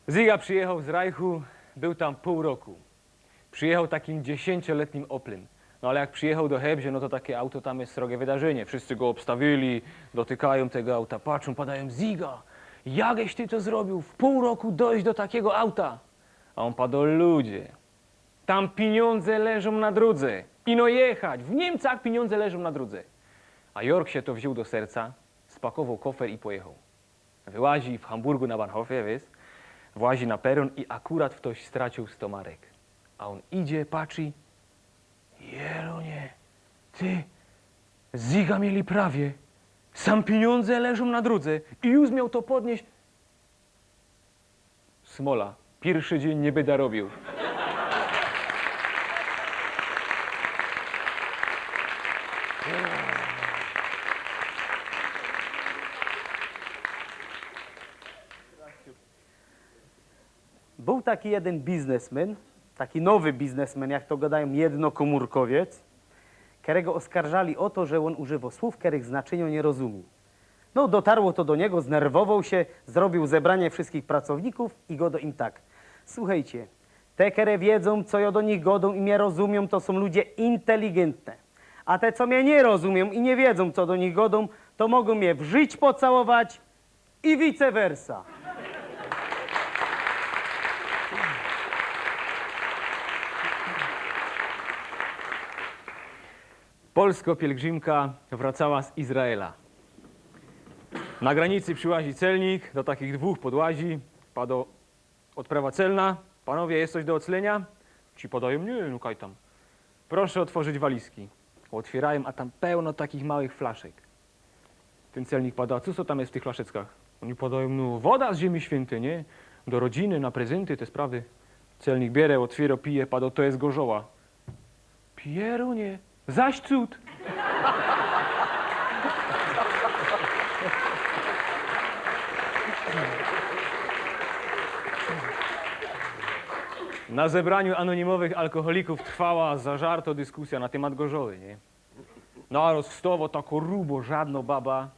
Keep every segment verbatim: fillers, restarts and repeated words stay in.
Zyga przijechał z Rajchu, bōł tam pōł roku. Przijechał takim dziesiyncioletnim Oplym. No ale jak przijechał do Chebzie, no to take auto tam je srogie wydarzynie. Wszyscy go ôbstawiyli, dotykajōm tego auta, patrzōm, padajōm: „Zyga, jakeś ty to zrobiōł, w pōł roku dojś do takigo auta?” A ôn padŏ: „Ludzie, tam piniōndze leżōm na drōdze. Ino jechać, w Niymcach piniōndze leżōm na drōdze”. A Jorg sie to wziōn do serca, spakowoł kofer i pojechoł. Wyłazi w Hamburgu na Bahnhofie, wiysz, włazi na perōn i akurat ftoś straciōł sto marek. A ôn idzie, patrzi. Jeronie, ty, Zyga mieli prawie. Sam piniōndze leżōm na drōdze i już mioł to podnieś. Smola. Piyrszy dziyń niy byda robiōł. Bōł taki jedyn biznesmen, taki nowy biznesmen, jak to gŏdajōm, jednokomōrkowiec, kerego ôskarżali ô to, że ôn używŏ słōw, kerych znaczyniŏ niy rozumie. No, dotarło to do niego, znerwowoł sie, zrobiōł zebranie wszyskich pracownikōw i gŏdŏ im tak: „Suchejcie, te, kere wiedzōm, co jŏ do nich gŏdōm i mie rozumiōm, to sōm ludzie inteligentne. A te, co mie niy rozumiōm i niy wiedzōm, co do nich gŏdōm, to mogōm mie w rzić pocałować i vice versa”. Polsko pielgrzymka wracała z Izraela. Na granicy przyłazi celnik, do takich dwōch podłazi, padŏ: „Ôdprawa celna, panowie, je coś do ôclynio?” Ci padajōm: „Niy, no kaj tam. Proszę otworzyć walizki”. Ôtwiyrajōm, a tam pełno takich małych flaszek. Tyn celnik padŏ: „A co, co tam je w tych flaszeczkach?” Ôni padajōm: „No, woda z Ziymi Świyntyj, niy? Do rodziny, na prezynty, te sprawy”. Celnik bierze, ôtwiyrŏ, pije, padŏ: „To je gorzoła”. Pierōnie, zaś cud! Na zebraniu anonimowych alkoholikōw trwała zażarto dyskusyjŏ na tymat gorzoły, niy? No a rozstowŏ takŏ rubo żadnŏ baba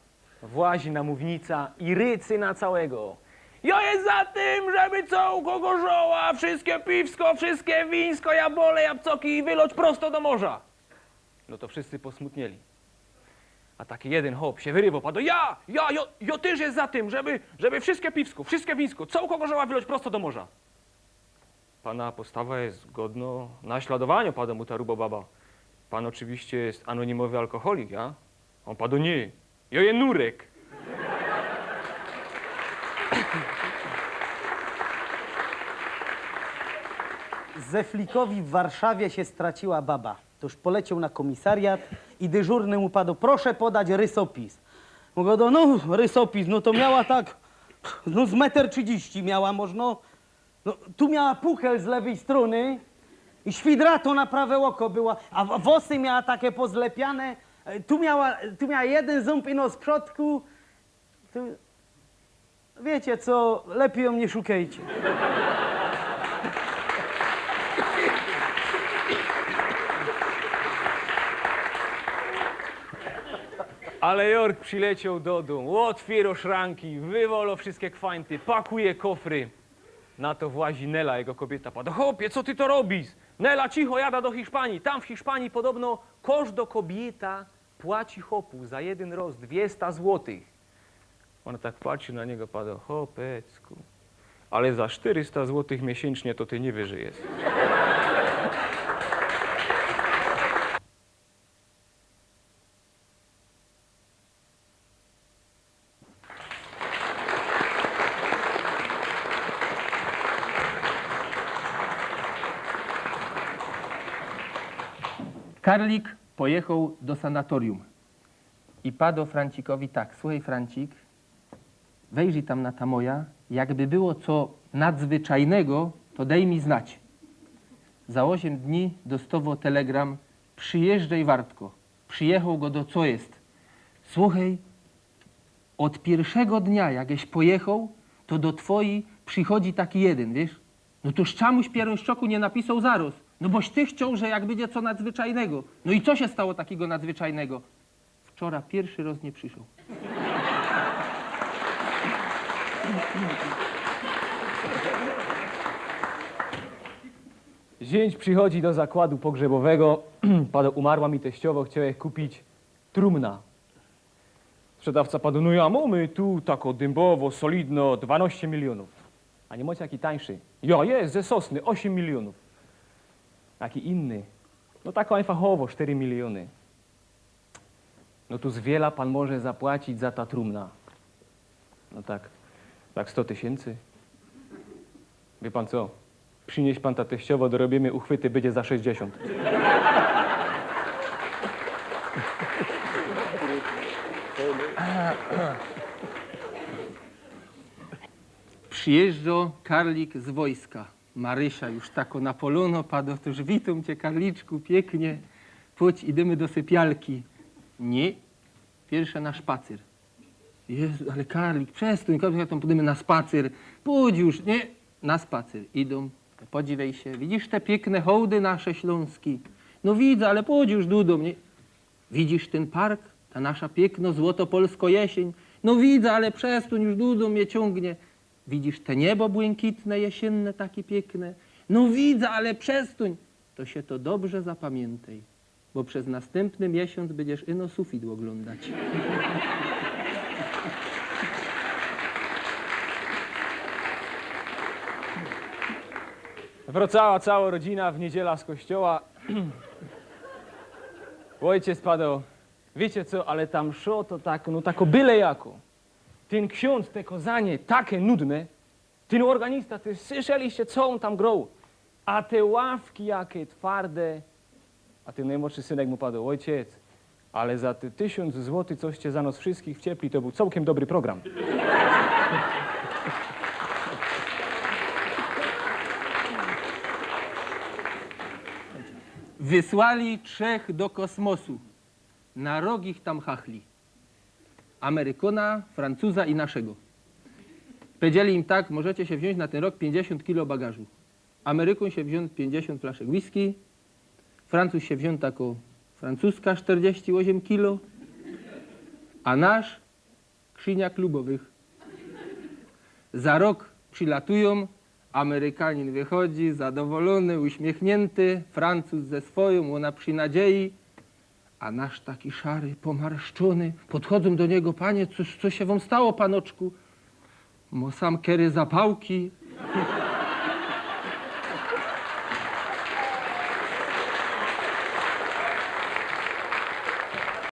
włazi na mōwnica i rycy na cołkigo: „Jŏ je za tym, żeby cołkŏ gorzoła, wszyske piwsko, wszyske wińsko, jabole, jabcoki wyloć prosto do morza”. No to wszyscy posmutnieli. A taki jedyn chop sie wyrywŏ, padŏ: „Ja, ja, jŏ, jŏ tyż je za tym, żeby, żeby wszyske piwsko, wszyske wińsko, cołkŏ gorzoła wyloć prosto do morza”. „Pana postawa je godnŏ naśladowaniŏ”, padŏ mu ta rubo baba. „Pan oczywiście jest anonimowy alkoholik, ja?” Ôn padŏ: „Niy, jŏ je nurek”. Zeflikowi w Warszawie sie straciła baba. Tōż polecioł na kōmisariat i dyżurny mu padŏ: „Proszę podać rysopis”. Ôn gŏdŏ: „No, rysopis, no to miała tak, no z meter trzidziści miała możno. No, tu miała puchel z lewyj strōny i świdratŏ na prawe oko była, a w-, włosy miała take pozlepiane, e, tu miała, tu miała jedyn zōmb ino z przodku. Tu, wiecie co, lepij jōm niy szukejcie”. Ale Jorg przilecioł do dōm, ôtwiyrŏ szranki, wywolŏ wszyske kwańty, pakuje kofry. Na to włazi Nela, jego kobiyta, padŏ: „Chopie, co ty to robisz?” „Nela, cicho, jadã do Hiszpanii. Tam w Hiszpanii podobno kożdŏ kobiyta płaci chopu za jedyn roz dwiesta złotych”. Ôna tak patrzi na niego, padŏ: „Chopecku, ale za sztyrysta złotych miesiyncznie to ty niy wyżyjesz”. Karlik pojechoł do sanatorium i padŏ Francikowi tak: „Słuchej, Francik, wejrzyj tam na ta moja, jakby było co nadzwyczajnego, to dej mi znać”. Za ôziym dni dostŏwŏ telegram: „Przijyżdżej wartko”. Przijechoł, gŏdŏ: „Co jest?” „Słuchej, ôd piyrszego dnia, jakeś pojechoł, to do twojij przichodzi taki jedyn, wiysz?” „No to czamuś, pierōńszczoku, niy napisoł zarŏz?” „No boś ty chcioł, że jak bydzie co nadzwyczajnego”. „No i co sie stało takigo nadzwyczajnego?” „Wczora piyrszy roz niy prziszoł”. Ziyńć przichodzi do zakładu pogrzebowego. Pado: „Umarła mi teściowŏ, chciołech kupić trumna”. Sprzedŏwca pado: „No ja mōmy tu tako dymbowŏ, solidno, dwanŏście milionōw. A niy mŏcie jaki tańszy?” „Jo, je, ze sosny, ôziym milionōw”. „Jaki inny?” „No tako ajfachowo, sztery miliōny”. „No tu z wiela pan może zapłacić za ta trumna?” „No tak, tak sto tysiyncy”. „Wiy pan co? Prziniyś pan ta teściowŏ, dorobiymy uchwyty, bydzie za sześćdziesiōnt”. Przijyżdżŏ karlik z wojska. Marysia już tako napolōno, pado: „Tōż witōm cie, karliczku, piyknie. Pōdź, idymy do sypialki”. „Niy, piyrsze na szpacyr”. „Jezu, ale karlik, przestōń, karlik, tam pōdymy na szpacyr. Pōdź już, niy?” Na szpacyr idōm. „Podziwej sie, widzisz te piykne hołdy nasze ślōnski?” „No widzã, ale pōdź już dōdōm, niy?” „Widzisz tyn park, ta nasza piykno złotopolsko jesyń?” „No widzã, ale przestōń już, dōdōm mie ciōngnie”. „Widzisz te niebo błynkitne, jesynne, take piykne?” „No widzã, ale przestōń”. „To sie to dobrze zapamiyntej, bo bez nastympny miesiōnc bydziesz ino sufit ôglōndać”. Wrŏcała całŏ rodzina w niydziela z kościoła. Ôjciec pado: „Wiycie co, ale ta mszŏ to tak, no tako byle jako. Tyn ksiōndz, te kŏzanie take nudne, tyn ôrganista, ty słyszeliście, co ôn tam groł? A te ławki jake twarde”. A tyn nojmłodszy synek mu pado: „Ôjciec, ale za te tysiōnc złotych, coście za nos wszystkich wciepli, to bōł cołkiym dobry program”. Wysłali trzech do kosmosu. Na rok ich tam chachli. Amerykōna, Francuza i naszego. Powiedzieli im tak: „Możecie sie wziōńć na tyn rok piyńćdziesiōnt kilo bagażu”. Amerykōn sie wziōn piyńćdziesiōnt flaszek whisky, Francuz sie wziōn tako francuska, sztyrdzieści ôziym kilo, a nasz krzyniak lubowych. Za rok przilatujōm, Amerykanin wychodzi, zadowolōny, uśmiechniynty, Francuz ze swojōm, ôna przi nadziei, a nasz taki szary, pomarszczōny. Podchodzōm do niego: „Panie, co, co sie wōm stało, panoczku?” „Mo sam kery zapałki”.